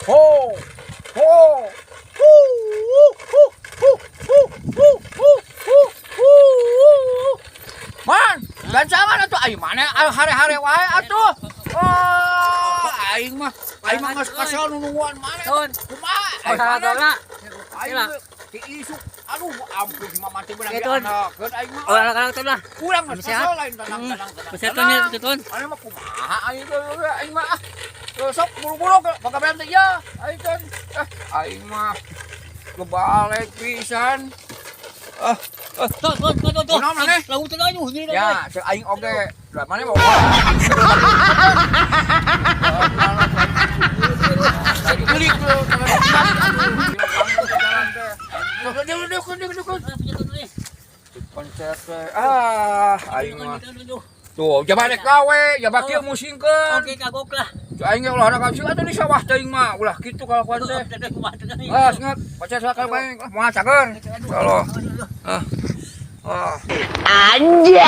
Ho. Ho. Hu hu hu hu hu hu hu hu. Man, gancangan atuh aing mana hare-hare wae atuh. Oh, aing mah geus kesel nungguan mana. Tun. Kumaha? Oh, salah tolak. Aing Sila. ti isuk. Aduh, ampun si mama teh beunang Oke, Tun. dianakeun aing mah. Oh, anak-anak tun lah. Kurang geus Sehat. kesel lain tenang tenang tenang. Sehat tun ya, tun. Aing mah kumaha aing teh aing mah ah. Sok buru-buru ke pagawean teh ya. Aing kan aing mah kebalik pisan. Ah, ah. Tun, tun, tun, tun. Kunaon maneh? Lagu tun aja, ini Ya, cek aing oge. Lah mana mau? Beli tuh, Pencet teh. Ah, aing mah. Tuh, jaba rek gawe, jaba kieu musingkeun. Oke, kagok lah. Cek aing ge ulah ada kasih atuh di sawah teuing mah, ulah kitu kalakuan teh. Ah, sengat, pencet sakal bae, moal cager. Insyaallah. Ah. Ah. Anjay.